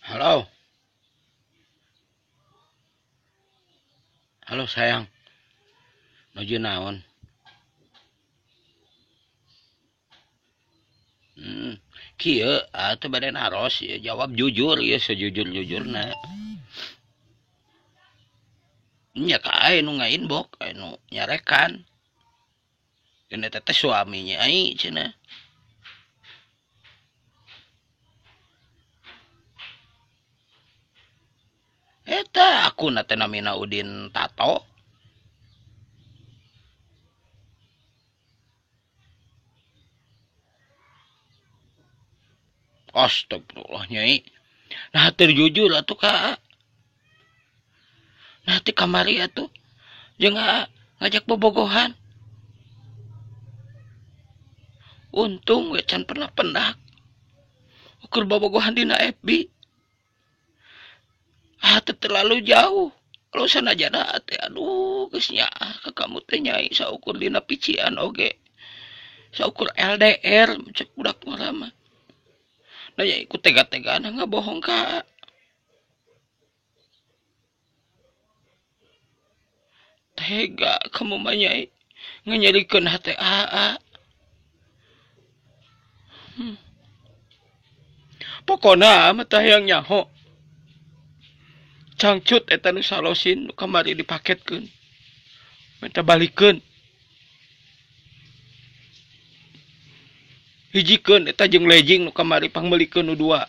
Halo. Halo sayang. Nuju naon? Kieu atuh bade naros ieu jawab jujur ieu sejujur-jujurna. Nya ka aing nu ngainbox, aya nu nyarekan. Cenah eta teh suaminya ai cenah. Eta akuna teh namina Udin Tato. Astagfirullah nyai. Nah teu jujur atuh ka. Nah ti kamari atuh jeung ngajak bobogohan. Untung we can pernah pendak. Ukur bobogohan dina FB. Ah teu terlalu jauh. Kalau sanajana teh aduh geus nyaah ka kamu teh nyai saukur dina pician oge. Saukur LDR cek budak ngora mah. Nah ya ikut tega-tegana ngabohong ka. Tega kamu mah nyai nganyerikeun hate aa. Pokona mah tah hayang nyaho. Cangcut eta nu salosin nu kamari dipaketkeun. Minta balikeun. Hijikeun eta jeung lejing nu kamari pangmeulikeun nu dua.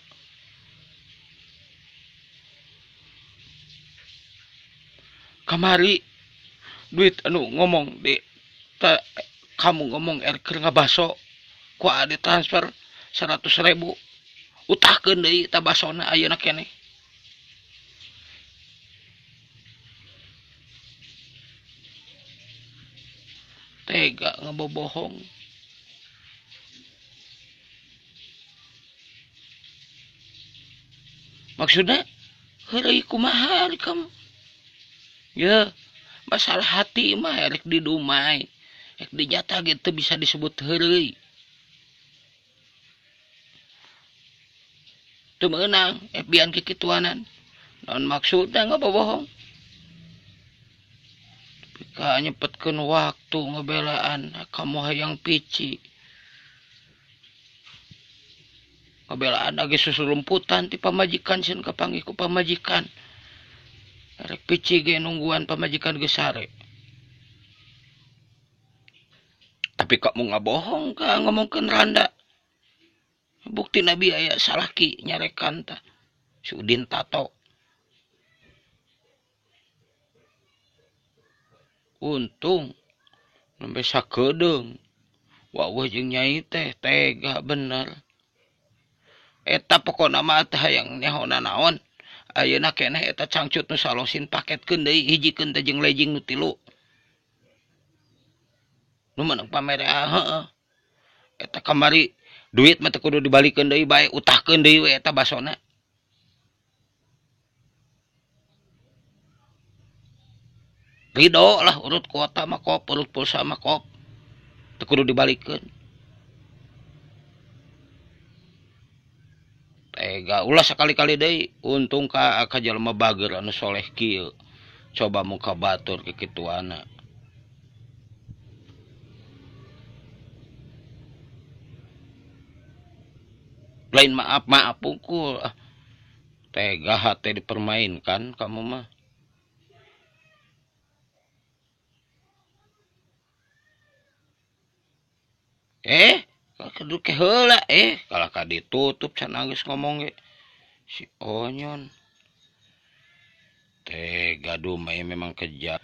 Kamari duit anu ngomong di ta, kamu ngomong er keur ngabaso ku ade transfer 100.000. Utahkeun deui eta basona ayeuna keneh. Tega ngebobohong. Maksudnya heureuy kumaha ari kamu? Ya, masalah hati mah erek didumai, erek dijatah ge teu bisa disebut heureuy. Teu meunang FB-an kikituanan. Naon maksudna ngabobohong? Tapi ka nyepetkeun waktu ngebelaan kamu hayang pici. Ngabelaan age susulumputan ti pamajikan sieun kapanggih ku pamajikan. Erek pici ge nungguan pamajikan geus sare. Tapi kamu ngabohong ka ngomongkeun randa. Bukti nabi aya salaki nyarekan tah. Si Udin Tato. Untung nembe sakedeung. Waweuh jeung nyai teh tega bener. Eta pokona mah teh hayang nyahona naon. Ayeuna keneh eta cangcut nu salosin paketkeun deui hijikeun teh jeung lejing nu tilu. Nu meunang pamerea heeh. Eta kamari duit mah teu kudu dibalikeun deui bae utahkeun deui we eta basona. Ridho lah urut kuota mah kop, urut pulsa mah kop. Teu kudu dibalikeun. Tega ulah sakali-kali deui untung ka ka jelema bager anu soleh kieu. Coba muka batur kikituana. Lain maaf maaf pukul. Ah, tega hate dipermainkan kamu mah. Kudu ke heula kalau ka ditutup can geus ngomong ge. Si Onyon. Tega dumai memang kejam.